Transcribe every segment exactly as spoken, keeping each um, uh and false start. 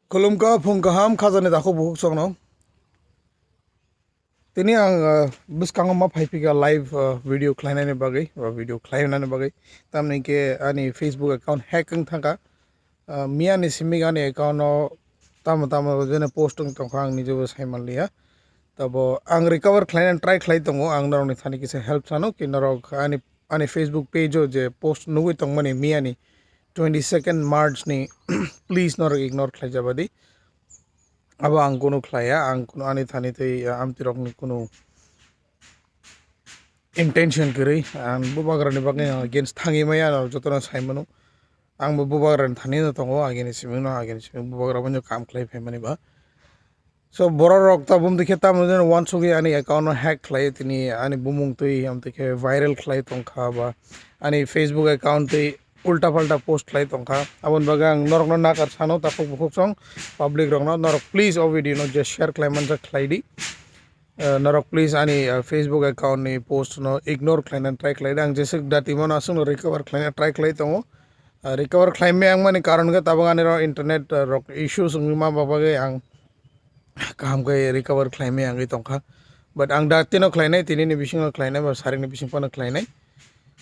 Khulumkha, phung kaham, khajani dakhuk bukhuk chwngno. Tini ang, ah, bwskango ma phai phika live, ah, video khlainani bagwi, ba video khlainani bagwi. Tamni khe ani Facebook account hack wng thangkha. Ah, miyani simi ani account no tamo tamo jene post wng tongkha, ang nijebo sai manliya. Tabo ang recover khlainani try khlai tongo, ang norokni thani kisa help sano ki norok ani, ani Facebook page o je post nugwi tongmani miyani twenty second March ni, please norok ignore khlai jabadi. Abo ang kunu khlaiya, ang kunu ani thani tei, ah, amtirokni kunu intention kwrwi, ang bubagrani bagwi ang against thangwi maya, norok jotono sai mano. Ang bo bubagrani thani no tongo, agini simi no, agini simi bubagra bo no kam khlai phaimani ba. So, borok rok tabuk tei khe tamo jani uansugwi ani account no hack khlai, tini ani bumung twi, am twi khe viral khlai tongkha ba ani Facebook account twi ulta palta post khlai tongkha. Aboni bagwi ang norokno nakar sano, takhuk bukhuk song public rokno, norok please o video no je share khlai manjak khlai di. Eh, norok please ani, eh, Facebook account ni post no ignore khlaina try khlai di. Ang jeswk dati mano aswkno recover khlaina try khlai tongo. Eh, recover khlai maya wngmani karon khe tabuk ani rok internet, eh, rok issues wngwi ma bagwi ang kaham khe recover khlai maya wngwi tongkha. But ang da tino khlainai, tinini bisingo khlainai, ba saringni bising phano khlainai.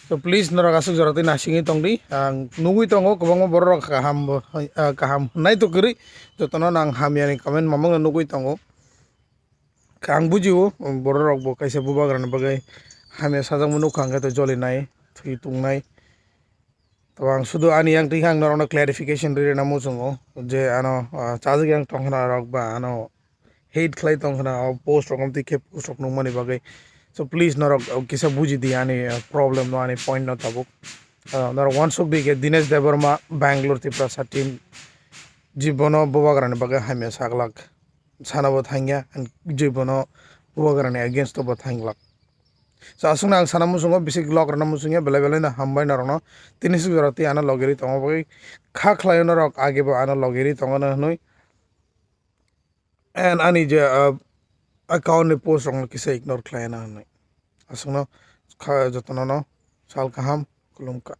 So please norok aswk jorok tei nasingwi tongdi. Ang nugwi tongo kwbangma borok rok kaham bo, ah, kaham hwnai to kwrwi. Jotono no ang hamyani comment mamangno nugwi tongo. Kha ang bujio, borok rok bo kaisa bubagrani bagwi hamya sajakma nukha hwnkhe to jolinai, thwi tungnai. To ang sudu ani yang twi ang norokno clarification rina muchungo je ano, ah, chajak yang tongkhna rok ba ano hate khlai tongkhna o post rok, amtwi khe post rok nukmani bagwi. So please norok, ah, kisa buji di ani, ah, problem no, ani point no tabuk. Ah, norok uansuk di khe Dinesh Debbarma, Bangalore, Tiprasa team, jibono bubagrani bagwi hamya saglak. Sana bo thangya, and je bono bubagrani against o bo thanglak. So, aswkno ang sana muchungo, bisi vlog rwna muchungya, belai belai no hambai norokno. Tini suk jora twi ano logeri tongo bagwi kha khlaio norok, age bo ano logeri tongo no hwnwi. And ani je, uh, account ni post rokno kisa ignore khlai na hwnwi. Aswkno kha jotono no sal kaham, khulumkha.